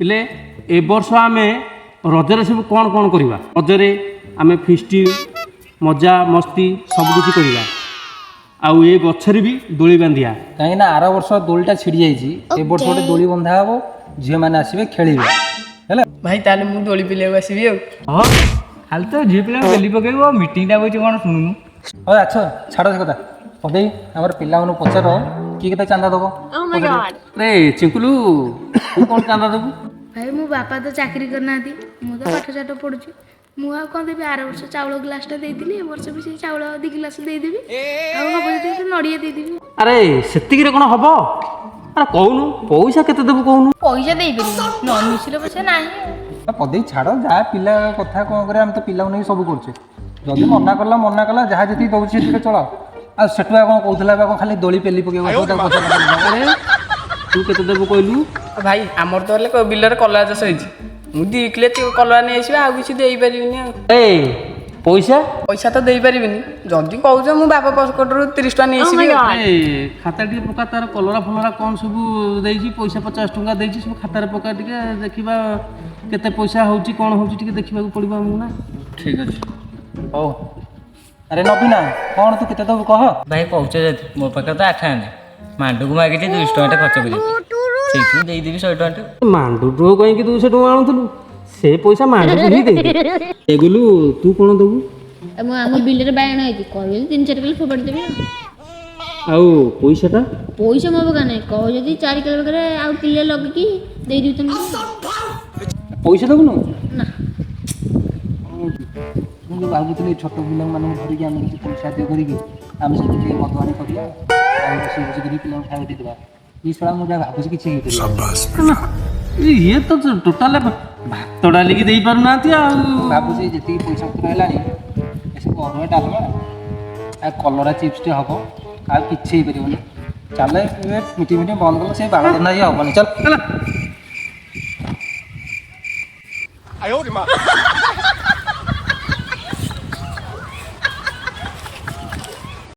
ପିଲେ, ଏ ବର୍ଷ ଆମେ ରଜରେ ସବୁ କ'ଣ କ'ଣ କରିବା? ରଜରେ ଆମେ ଫିଷ୍ଟି, ମଜା ମସ୍ତି ସବୁ କିଛି କରିବା ଆଉ ଏ ଗଛରେ ବି ଦୋଳି ବାନ୍ଧିବା। କାହିଁକି ନା ଆର ବର୍ଷ ଦୋଳିଟା ଛିଡ଼ି ଯାଇଛି। ଏ ବର୍ଷ ଗୋଟେ ଦୋଳି ବନ୍ଧା ହବ, ଝିଅମାନେ ଆସିବେ, ଖେଳିବେ, ହେଲା? ଭାଇ, ତାହେଲେ ମୁଁ ଦୋଳି ପିଲିବାକୁ ଆସିବି ଆଉ। ହଁ, ଖାଲି ତ ଝିଅ ପିଲାଙ୍କୁ ପେଲି ପକେଇବ। ମିଟିଂଟା ବସିଛି, କ'ଣ ଶୁଣୁନୁ? ହଉ, ଆଚ୍ଛା, ଛାଡ଼ ସେ କଥା। ପଦେଇ, ଆମର ପିଲାମାନଙ୍କୁ ପଚାର କିଏ କେତେ ଚାନ୍ଦା ଦବ। ରେ ଚିଙ୍କୁଲୁ, ତୁ କ'ଣ ଚାନ୍ଦା ଦେବୁ? ଭାଇ, ମୋ ବାପା ତ ଚାକିରି କରିନାହାନ୍ତି, ମୁଁ ତ ପାଠ ସାଠ ପଢ଼ୁଛି, ମୁଁ ଆଉ କ'ଣ ଦେବି? ଆର ବର୍ଷ ଚାଉଳ ଗ୍ଲାସଟା ଦେଇଥିଲି, ଏ ବର୍ଷ ବି ସେଇ ଚାଉଳ 2 ଗ୍ଲାସ ଦେଇଦେବି ଆଉ ହବ ଯଦି ଗୋଟେ ନଡ଼ିଆ ଦେଇଦେବି। ଆରେ, ସେତିକିରେ କ'ଣ ହବ? ଆରେ କହୁନୁ, ପଇସା କେତେ ଦେବୁ କହୁନୁ? ପଇସା ଦେଇପାରିବି, ନ ମିଶିଲେ ପଇସା ନାହିଁ ଆଉ। ପଦେଇ, ଛାଡ଼, ଯାହା ପିଲା କଥା କ'ଣ କରିବା? ଆମେ ତ ପିଲାଙ୍କୁ ନେଇକି ସବୁ କରୁଛେ। ଯଦି ମନା କଲା, ମନା କଲା। ଯାହା ଯେତିକି ଦଉଛି ସେତିକି ଚଳାଅ। ଆଉ ସେଠୁ ଆଉ କ'ଣ କହୁଥିଲା ବା, କ'ଣ ଖାଲି ଦୋଳି ପେଲି ପକେଇବ? ତାକୁ ପଚାର। ଆରେ, ତୁ କେତେ ଦେବୁ କହିଲୁ? ଭାଇ, ଆମର ତ ହେଲେ ବିଲରେ କଲରା ଚାଷ ହେଇଛି। ମୁଁ 2 କିଲୋ କଲରା ନେଇ ଆସିବି, ଆଉ କିଛି ଦେଇପାରିବିନି ଆଉ। ଏ ପଇସା? ପଇସା ତ ଦେଇପାରିବିନି। ଯଦି କହୁଛ, ମୁଁ ବାପା ପକେଟରୁ 30 ଟଙ୍କା ନେଇ ଆସିବି ଆଉ। ଆରେ, ଖାତା ଟିକେ ପକା। ତାର କଲରା ଫଲରା କ'ଣ ସବୁ ଦେଇଛି, ପଇସା 50 ଟଙ୍କା ଦେଇଛି, ସବୁ ଖାତାରେ ପକା ଟିକେ, ଦେଖିବା କେତେ ପଇସା ହେଉଛି, କ'ଣ ହେଉଛି, ଟିକେ ଦେଖିବାକୁ ପଡ଼ିବ ଆମକୁ ନା। ଠିକ୍ ଅଛି, ହଉ। ଆରେ ନବୀନା, କ'ଣ ତୁ କେତେ ଦବୁ କହ? ଭାଇ, କହୁଛ ଯଦି, ମୋ ପାଖରେ ତ 8 ଆଣେ। ମାଣ୍ଡୁକୁ ମାଗିଛି 200 ଟଙ୍କାଟେ ଖର୍ଚ୍ଚ କରିବି, ସେଇଥିରୁ ଦେଇଦେବି 100 ଟଙ୍କାଟେ। ମାଣ୍ଡୁଠୁ କାହିଁକି 200 ଟଙ୍କା ଆଣୁଥିଲୁ? ସେ ପଇସା ମାଣ୍ଡୁକୁ ହିଁ ଦେଇଦେ। ଏ ଗୁଲୁ, ତୁ କ'ଣ ଦେବୁ? ମୁଁ ଆମ ବିଲରେ ବାଇଗଣ ହେଇଛି, କହିବେ ଯଦି 3-4 କିଲୋ ଫୋପାଡ଼ି ଦେବି ଆଉ। ଆଉ ପଇସାଟା? ପଇସା ମୋ ପାଖରେ ନାହିଁ। କହ ଯଦି 4 କିଲୋ ପାଖରେ ଆଉ କିଲୋ ଲଗେଇକି ଦେଇଦେବି ତମକୁ। ପଇସା ଦବୁନୁ? ନା। ମୁଁ ଯୋଉ ଭାବୁଥିଲି, ଛୋଟ ପିଲାମାନଙ୍କୁ ଧରିକି ଆମେ କିଛି ପଇସା ଆଦାୟ କରିକି ଆମେ ସେଠି ଟିକେ ମଦୁଆଣି କରିବା ଆଉ ରୋଷେଇ ଫୋଷେଇ କରିକି ପିଲାଙ୍କୁ ଖାଇବାକୁ ଦେଇଦେବା। ଏଇ ଶଳା, ମୁଁ ଯାହା ଭାବୁଛି କିଛି ହେଇପାରିବ? ଇଏ ତ ଟୋଟାଲ ଭାତ ଡାଲିକି ଦେଇପାରୁନାହାନ୍ତି ଆଉ। ଭାବୁଛି ଯେତିକି ପଇସା ପତ୍ର ହେଲାଣି, ଏସବୁ ଅରୁଆ ଡାଲମା ଆଉ କଲରା ଚିପ୍ସଟେ ହବ, ଆଉ କିଛି ହେଇପାରିବନି। ଚାଲ, ଏବେ ମିଟିଂ ଫିଟିଂ ବନ୍ଦ କଲ, ସେ ବାଳ ଧନ୍ଦା ଇଏ ହବନି, ଚାଲ। ହେଲା।